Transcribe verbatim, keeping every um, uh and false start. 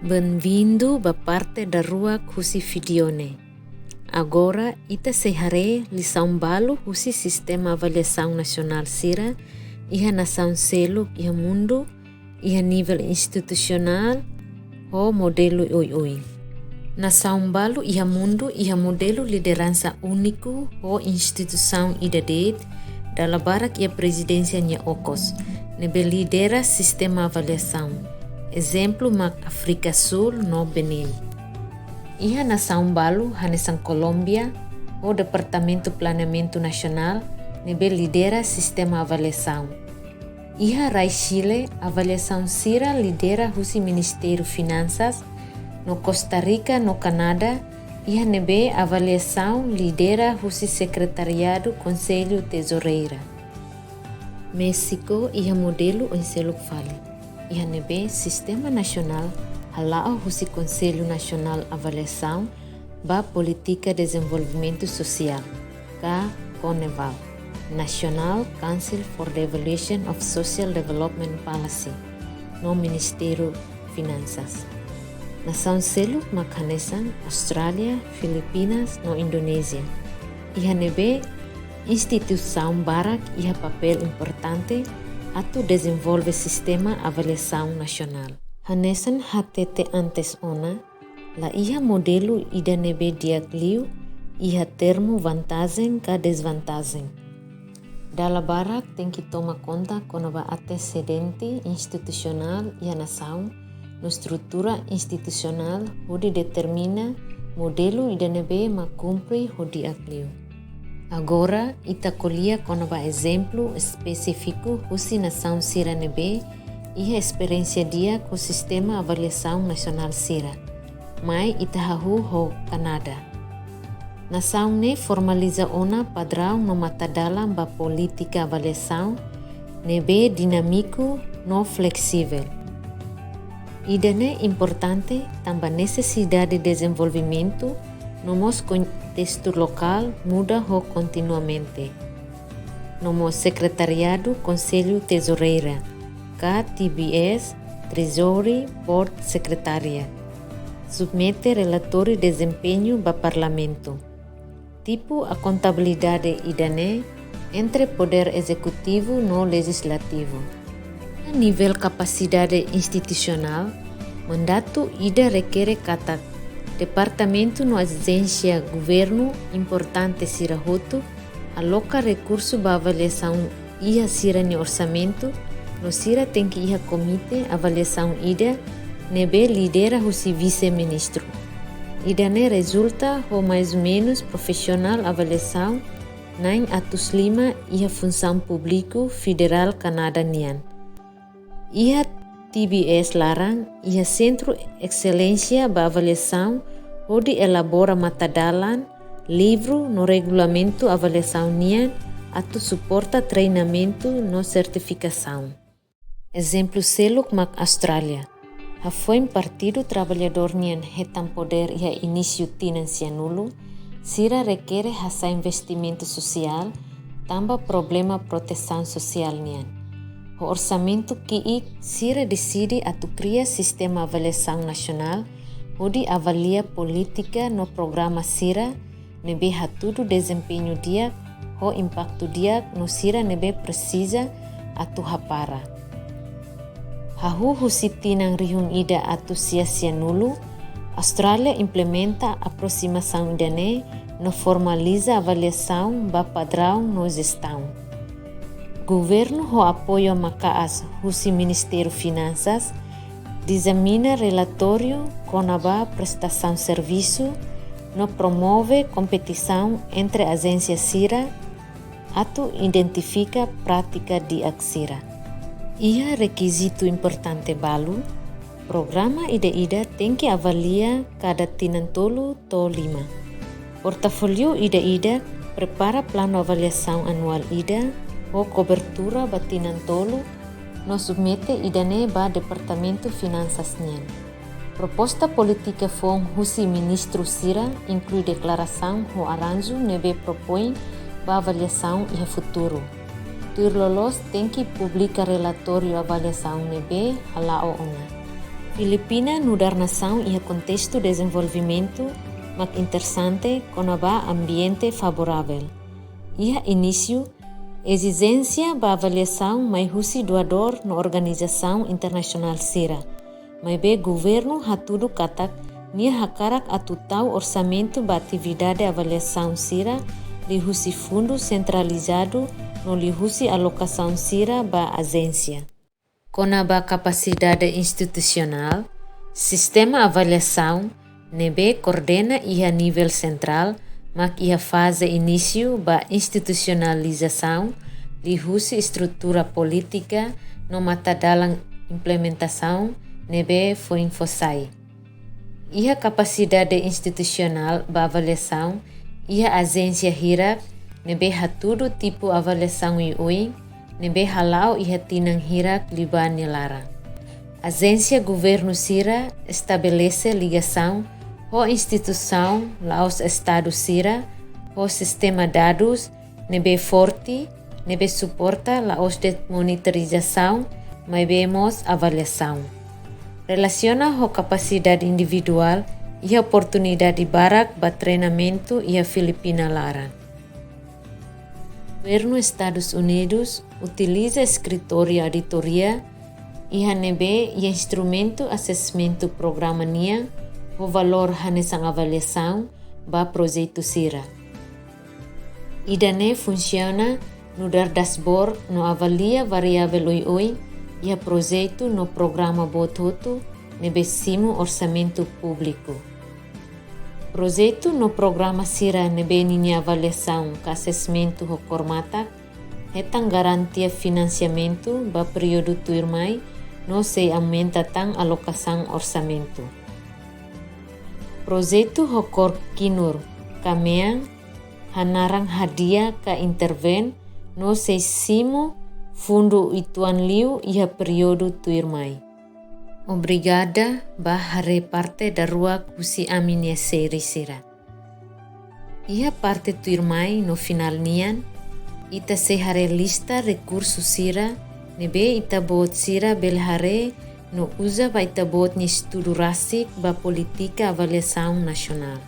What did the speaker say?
Benvindu ba parte daruak husi vídeo ne'e. Agora, ita sei haree lisaun balu husi sistema avaliasaun nasionál sira iha nasaun seluk iha mundu, iha nivel institusionál ho modelu oioin. Nasaun balu iha mundu iha modelu lideransa úniku ho instituisaun ida de'it, dala barak iha prezidénsia nia okos, ne'ebé lidera sistema avaliasaun. Ezemplu mak Áfrika Súl no Benin. Iha nasaun balu hanesan Kolómbia ho Departamentu Planeamentu Nasionál ne'ebé lidera sistema avaliasaun. Iha rai Xile, avaliasaun sira lidera husi Ministériu Finansas, no Costa Rica no Kanadá, iha ne'ebé avaliasaun lidera husi Sekretariadu Konsellu Tezoureira. Méxiku iha modelu oin seluk fali, iha ne'ebé sistema nasionál hala'o husi Konsellu Nasionál Avaliasaun ba Polítika Dezenvolvimentu Sosiál, ka CONEVAL, National Council for the Evaluation of Social Development Policy, no Ministériu Finansas. Nasaun seluk mak hanesan Austrália, Filipinas no Indonézia, iha ne'ebé instituisaun barak iha papél importante atu dezenvolve sistema avaliasaun nasionál. Hanesan hatete antes ona, la iha modelu ida ne'ebé di'ak liu iha termu vantajen ka dezvantajen. Dala barak tenke toma konta kona-ba antesedente institusionál iha nasaun, no estrutura institusionál hodi determina modelu ida ne'ebé mak kumpre ho di'ak liu. Agora, ita ko'alia kona-ba ezemplu espesífiku husi nasaun sira ne'ebé iha esperiénsia di'ak ho sistema avaliasaun nasionál sira. Mai ita hahú ho Kanadá. Nasaun ne'e formaliza ona padraun no matadalan ba polítika avaliasaun ne'ebé dinámiku no fleksivel. Ida-ne'e importante tanba nesesidade dezenvolvimentu no mós kontestu lokál muda ho kontinuamente. No mós Sekretariadu Konsellu Tezoureira, ka T B S, Treasury Board Secretariat, submete relatóriu dezempeñu ba Parlamentu. Tipu akontabilidade ida-ne'e entre podér ezekutivu no lejizlativu. Iha nivel kapasidade institusionál, mandatu ida rekere katak departamentu no ajénsia governu importante sira hotu aloka rekursu ba avaliasaun iha sira-nia orsamentu, no sira tenke iha komité avaliasaun ida ne'ebé lidera husi vise-ministru. Ida-ne'e rezulta ho maizumenus profisionál avaliasaun na'in atus lima iha Funsaun Públiku Federál Kanadá nian. Iha T B S laran, iha Sentru Exelénsia ba Avaliasaun hodi elabora matadalan, livru no regulamentu avaliasaun nian atu suporta treinamentu no sertifikasaun. Ezemplu seluk mak Austrália. Hafoin Partidu Traballadór nian hetan podér iha inísiu tinan sianulu, sira rekere hasa'e investimentu sosiál tanba problema protesaun sosiál nian. Ho orsamentu ki'ik, sira deside atu kria sistema avaliasaun nasionál hodi avalia polítika no programa sira ne'ebé hatudu dezempeñu di'ak ho impaktu di'ak no sira ne'ebé presiza atu hapara. Hahú husi tinan rihun ida atus sia sianulu, Austrália implementa aprosimasaun ida-ne'e no formaliza avaliasaun ba padraun no jestaun. Governu ho apoiu maka'as husi Ministériu Finansas dizemina relatóriu kona-ba prestasaun servisu no promove kompetisaun entre ajénsia sira atu identifika prátika di'ak sira. Iha rekizitu importante balu, programa ida-ida tenke avalia kada tinan tolu to'o lima. Portafóliu ida-ida prepara planu avaliasaun anuál ida ho kobertura ba tinan tolu no submete ida-ne'e ba Departamentu Finansas nian. Proposta polítika foun husi ministru sira inklui deklarasaun ho arranju ne'ebé propoin ba avaliasaun iha futuru. Tuir loloos tenke publika relatóriu avaliasaun ne'ebé hala'o ona. Filipina nu'udar nasaun iha kontestu dezenvolvimentu mak interesante kona-ba ambiente favoravel. Iha inísiu, ezijénsia ba avaliasaun mai husi doadór no organizasaun internasionál sira. Maibé governu hatudu katak nia hakarak atu tau orsamentu ba atividade avaliasaun sira liuhusi fundu sentralizadu no liuhusi alokasaun sira ba ajénsia. Kona-ba kapasidade institusionál, sistema avaliasaun ne'ebé koordena iha nivel sentrál mak iha faze inísiu ba institusionalizasaun liuhusi estrutura polítika no matadalan implementasaun ne'ebé foin fó sai. Iha kapasidade institusionál ba avaliasaun, iha ajénsia hirak ne'ebé hatudu tipu avaliasaun oioin ne'ebé hala'o iha tinan hirak liubá nia laran. Ajénsia governu sira estabelese ligasaun ho instituisaun la'ós estadu sira, ho sistema dadus ne'ebé forte, ne'ebé suporta la'ós de'it monitorizasaun, maibé mós avaliasaun. Relasiona ho kapasidade individuál, iha oportunidade barak ba treinamentu iha Filipina laran. Governu Estadus Unidus utiliza eskritóriu auditoria iha ne'ebé iha instrumentu asesmentu programa nian ho valór hanesan avaliasaun ba projetu sira. Ida-ne'e funsiona nu'udar dashboard no avalia variavel oioin iha projetu no programa boot hotu ne'ebé simu orsamentu públiku. Projetu no programa sira ne'ebé ninia avaliasaun ka asesmentu ho kór matak, hetan garantia finansiamentu ba períodu tuirmai no sei aumenta tan alokasaun orsamentu. Projetu ho kór kinur ka mean, hanaran hadi'a ka intervein no sei simu fundu uitoan liu iha períodu tuirmai. Obrigada ba haree parte daruak husi ami-nia série sira. Iha parte tuirmai no finál nian, ita sei haree lista rekursu sira ne'ebé ita-boot sira bele haree no uza ba ita-boot nia estudu rasik ba polítika avaliasaun nasionál.